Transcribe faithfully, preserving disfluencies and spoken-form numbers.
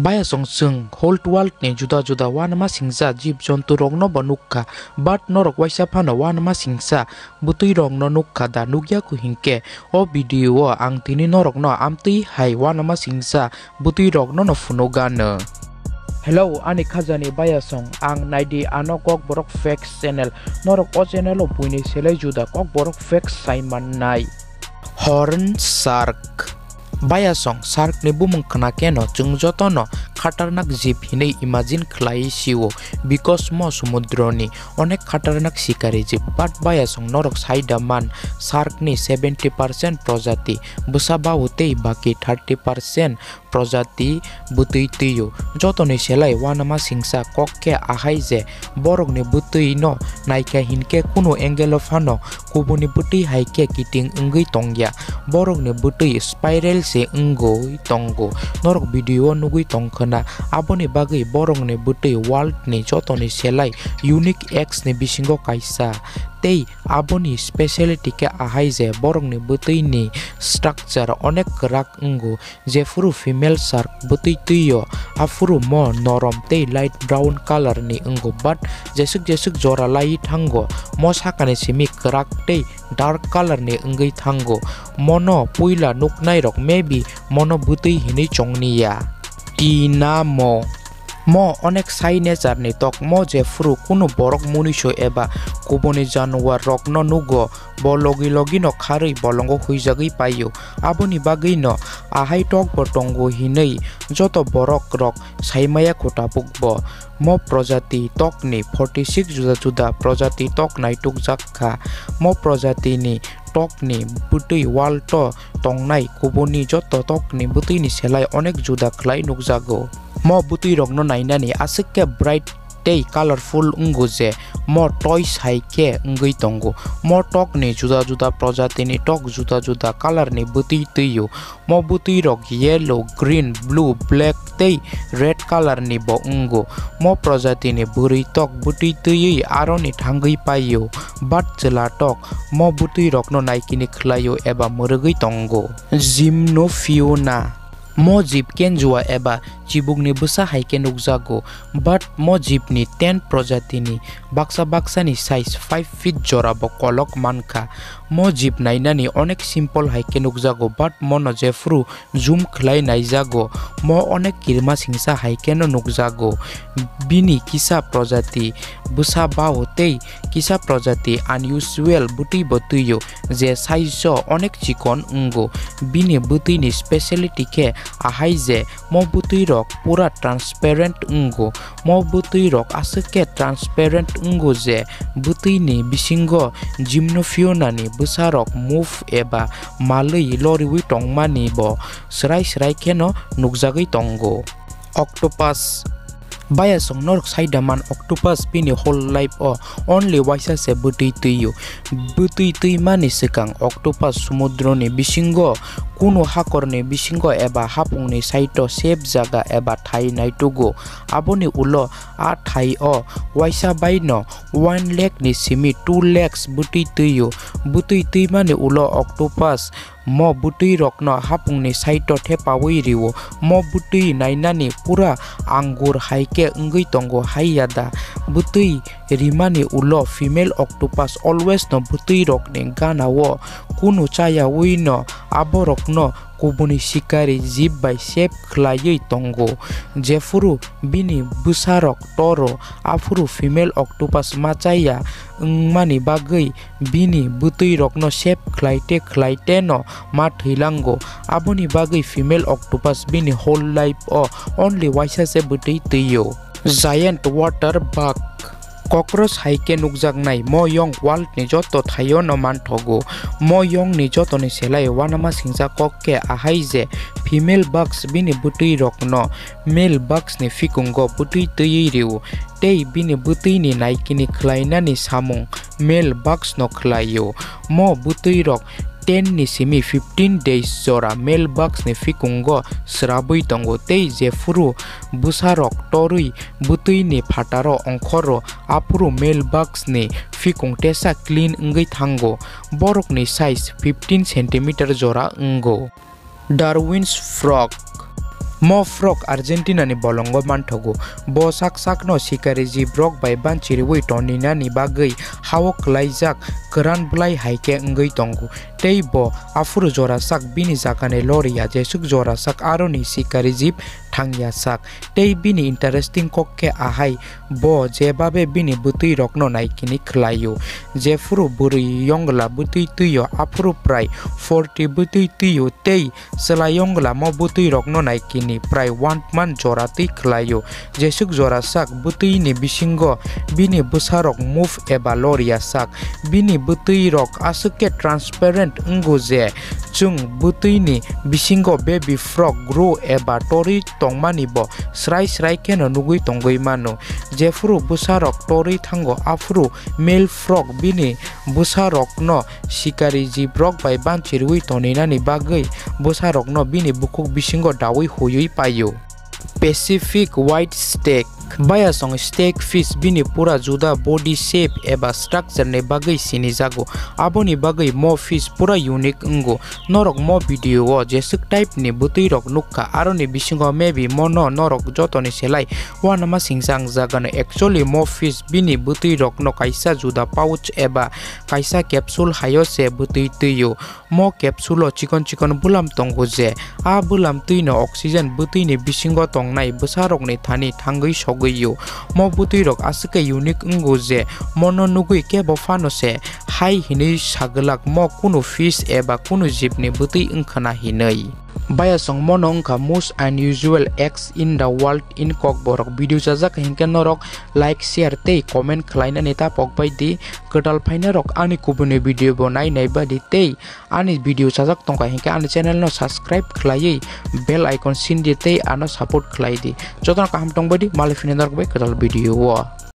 Bayasong chwng whole world ni juda juda uanama singcha jib jontu rokno bo nukha, but norok waisa phano uanama singcha bwtwi rokno nukha da nukya kho hinkhe o video o ang tini norokno amtwi hai uanama singcha bwtwi rokno no phunukgano. Hello ani khajani bayasong, ang naidi ano Kokborok Facts channel, norok o channel o buini selai juda Kokborok Facts saimannai. Horn shark. Bayasong shark ni bumung khna khe no chwng joto no khatarnak jib hinwi imagine khlai sio, because mo sumudro ni onek khatarnak sikari jib, but bayasong norok saida man shark ni seventy percent projati bwsa bao tei baki thirty percent projati bwtwi twio. Jotoni selai uanama singcha kok khe ahai je borokni bwtwi no naikha hinkhe kunu angle o phano kubuni bwtwi hai khe kiting wngwi tongya. Borokni bwtwi spiral se wngwi tongo. Norok video o nugwi tongkhwna, aboni bagwi borokni bwtwi world ni jotoni selai unique eggs ni bisingo kaisa. Tei aboni speciality khe ahai je borokni bwtwi ni structure onek kwrak wngo. Jephuru female shark bwtwi twio, aphuru mo norom tei light brown colour ni wngo, but jeswk jeswk jora laiwi thango. Mo sakani simi kwrak tei dark colour ni wngwi thango. Mono puila nuknairok maybe mono bwtwi hinwi chongni ya. Tina mo. Mo onek sai nature ni tok, mo jephuru kunu borok muniso eba kubuni januar rokno nugo, bo logi logi no kharwi bolongo huijagwi paio. Aboni bagwi no ahai tok bo tongo hinwi joto borok rok saimaya kho tabuk bo. Mo projati tok ni forty six juda juda projati tok naitukjak kha. Mo projati ni tok ni bwtwi world o tongnai kubuni joto tok ni bwtwi ni selai onek juda khlai nukjago. Mo bwtwi rokno nainani aswk khe bright tei colourful wngo je mo toys hai khe wngwi tongo. Mo tok ni juda juda projati ni tok juda juda colour ni bwtwi twio. Mo bwtwi rok yellow, green, blue, black tei red colour ni bo wngo. Mo projati ni bwrwi tok bwtwi twiwi aroni thangwi paio, but chwla tok mo bwtwi rokno naikini khlaio eba mwrwgwi tongo. Gymnophiona. Mo jib kenjua eba chibukni bwsa hai khe nukjago, but mo jibni ten projatini baksa baksani size five feet jora bo kolok mankha. Mo jib nainani onek simple hai khe nukjago, but mono jephuru zoom khlai naijago, mo onek kirima singsa hai kheno nukjago. Bini kisa projati bwsa bao tei kisa projati unusual bwtwi bo twio, je size o onek chikon wngo. Bini bwtwini speciality khe ahai je mo bwtwi rok pura transparent wngo. Mo bwtwi rok aswk khe transparent wngo je bwtwini bisingo Gymnophiona ni bwsa rok move eba malwi loriwi tongmani bo swrai swrai kheno nukjagwi tongo. Octopus. Bayasong norok saida man octopus bini whole life o only waisa se bwtwi twio. Bwtwi twimani swkang octopus sumudroni bisingo, kunu hakorni bisingo eba hapungni side o safe jaga eba thai naitugo. Aboni ulo a thai o waisa baino one lakh ni simi two lakhs bwtwi twio. Bwtwi twimani ulo octopus mo bwtwi rokno hapungni side o thepawi rio. Mo bwtwi nainani pura angur hai khe wngwi tongo hai yada. Bwtwi rimani ulo female octopus always no bwtwi rokni gana o kunu chayawi no aborokno kubuni sikari jib bai save khlaiwi tongo. Jephuru bini bwsarok toro, aphuru female octopus ma chaya wngmani bagwi bini bwtwi rokno save khlai te khlai te no ma thwilango. Aboni bagwi female octopus bini whole life o only waisa se bwtwi twio. Giant water bug. Cockroach hai khe nukjaknai mo yong world ni joto thaio no manthogo. Mo yong ni joto ni selai uanama singcha kok khe ahai je female bugs bini bwtwi rokno male bugs ni phikungo bwtwi twiwi rio tei bini bwtwi ni naikini khlainani samung male bugs no khlaio. Mo bwtwi rok ten ni simi fifteen days jora male bugs ni phikungo srabwi tongo tei jephuru bwsarok torwi bwtwi ni phataro ongkhoro aphuru male bugs ni phikung tesa clean wngwi thango. Borok ni size fifteen centimeter jora wngo. Darwin's frog. Mo frog Argentina ni bolongo manthogo. Bo sak sakno sikari jibrok bai banchiriwi toninani bagwi hao kwlaijak kwran bwlai hai khe wngwi tongo. Tei bo aphuru jorasak bini jagani loriya jesuk jorasak aroni sikari jib thangyasak. Tei bini interesting kok khe ahai, bo jebabe bini bwtwi rokno naikini khlaio. Jephuru bwrwi yongla bwtwi twio aphuru prai forty bwtwi twio tei chwla yongla mo bwtwi rokno naikini prai one month jora twi khlaio. Jesuk jorasak bwtwini bisingo bini bwsarok move eba loriyasak. Bini bwtwi rok aswk khe transparent wngo je chwng bwtwini bisingo baby frog grow eba torwi tongmani bo srai srai kheno nugwi tongwi mano. Jephuru bwsarok torwi thango aphuru male frog bini bwsarokno sikari jibrok bai banchirwi toninani bagwi bwsarokno bini bukhuk bisingo dawi huiwi paio. Pacific White Stake. Bayasong stake fish bini pura juda body shape eba structure ni bagwi sinijago. Aboni bagwi mo fish pura unique wngo. Norok mo video o jeswk type ni bwtwi rok nukha, aroni bisingo maybe mono norok jotoni selai uanama singsa ang jagano. Actually mo fish bini bwtwi rokno kaisa juda pouch eba kaisa capsule haio se bwtwi twio. Mo capsule o chikon chikon bwlam tongo je, a bwlam twino oxygen bwtwini bisingo tongnai bwsarokni thani thangwi sogwio. Mo bwtwi rok aswk khe unique wngo je, mono nugwi kebo phano se hai hinwi sagwlak mo kunu fish eba kunu jibni bwtwi wngkhana hinwi. Bayasong mono wngkha most unusual eggs in the world in Kokborok. Video chajak hinkhe norok like, share tei comment khlainani ta pokbai di. Kwtal phainarok ani kubuni video bo nai nai badi tei ani video chajak tongkha hinkhe ani channel no subscribe khlaiwi bell icon sindi tei ano support khlai di. Jotono kaham tongbai di, malai phina norok bai kwtal video o.